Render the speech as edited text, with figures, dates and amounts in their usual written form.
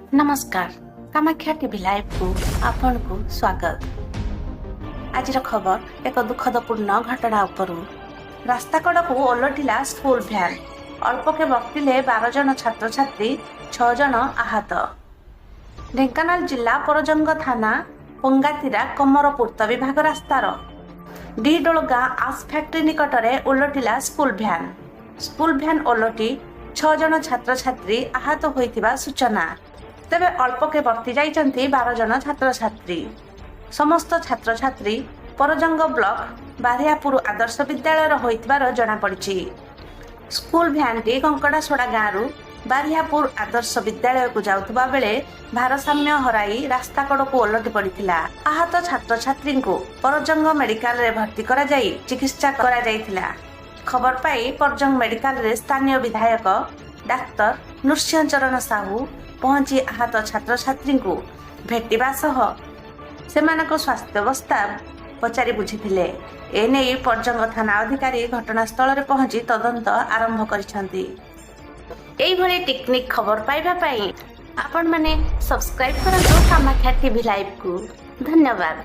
ନମସ୍କାର, କାମାକ୍ଷା ଟିଭି ଲାଇଭକୁ ଆପଣଙ୍କୁ ସ୍ୱାଗତ। ଆଜିର ଖବର ଏକ ଦୁଃଖଦପୂର୍ଣ୍ଣ ଘଟଣା ଉପରୁ। ରାସ୍ତା କଡ଼କୁ ଓଲଟିଲା ସ୍କୁଲ ଭ୍ୟାନ୍, ଅଳ୍ପକେ ବର୍ତ୍ତିଲେ 12 ଜଣ ଛାତ୍ରଛାତ୍ରୀ, 6 ଜଣ ଆହତ। ଢେଙ୍କାନାଳ ଜିଲ୍ଲା ପରଜଙ୍ଗ ଥାନା ପଙ୍ଗାତିରା କମର ପୂର୍ତ୍ତ ବିଭାଗ ରାସ୍ତାର ଡିଡୋଳ ଗାଁ ଆସ୍ ଫ୍ୟାକ୍ଟ୍ରି ନିକଟରେ ଓଲଟିଲା ସ୍କୁଲ ଭ୍ୟାନ୍। ସ୍କୁଲ ଭ୍ୟାନ୍ ଓଲଟି 6 ଜଣ ଛାତ୍ରଛାତ୍ରୀ ଆହତ ହୋଇଥିବା ସୂଚନା। ତେବେ ଅଳ୍ପକେ ବର୍ତ୍ତି ଯାଇଛନ୍ତି 12 ଜଣ ଛାତ୍ରଛାତ୍ରୀ। ସମସ୍ତ ଛାତ୍ରଛାତ୍ରୀ ପରଜଙ୍ଗ ବ୍ଲକ ବାରିଆପୁର ଆଦର୍ଶ ବିଦ୍ୟାଳୟର ହୋଇଥିବାର ଜଣାପଡ଼ିଛି। ସ୍କୁଲ ଭ୍ୟାନ୍ଟି କଙ୍କଡ଼ାସୋଡ଼ା ଗାଁରୁ ବାରିଆପୁର ଆଦର୍ଶ ବିଦ୍ୟାଳୟକୁ ଯାଉଥିବା ବେଳେ ଭାରସାମ୍ୟ ହରାଇ ରାସ୍ତା କଡ଼କୁ ଓଲଟି ପଡ଼ିଥିଲା। ଆହତ ଛାତ୍ରଛାତ୍ରୀଙ୍କୁ ପରଜଙ୍ଗ ମେଡିକାଲରେ ଭର୍ତ୍ତି କରାଯାଇ ଚିକିତ୍ସା କରାଯାଇଥିଲା। ଖବର ପାଇ ପରଜଙ୍ଗ ମେଡିକାଲରେ ସ୍ଥାନୀୟ ବିଧାୟକ ଡାକ୍ତର ନୃସିଂହ ଚରଣ ସାହୁ ପହଞ୍ଚି ଆହତ ଛାତ୍ରଛାତ୍ରୀଙ୍କୁ ଭେଟିବା ସହ ସେମାନଙ୍କ ସ୍ୱାସ୍ଥ୍ୟାବସ୍ଥା ପଚାରି ବୁଝିଥିଲେ। ଏନେଇ ପରଜଙ୍ଗ ଥାନା ଅଧିକାରୀ ଘଟଣାସ୍ଥଳରେ ପହଞ୍ଚି ତଦନ୍ତ ଆରମ୍ଭ କରିଛନ୍ତି। ଏଇଭଳି ଟିକିନିଖି ଖବର ପାଇବା ପାଇଁ ଆପଣମାନେ ସବସ୍କ୍ରାଇବ୍ କରନ୍ତୁ କାମାକ୍ଷା ଟିଭି ଲାଇଭକୁ। ଧନ୍ୟବାଦ।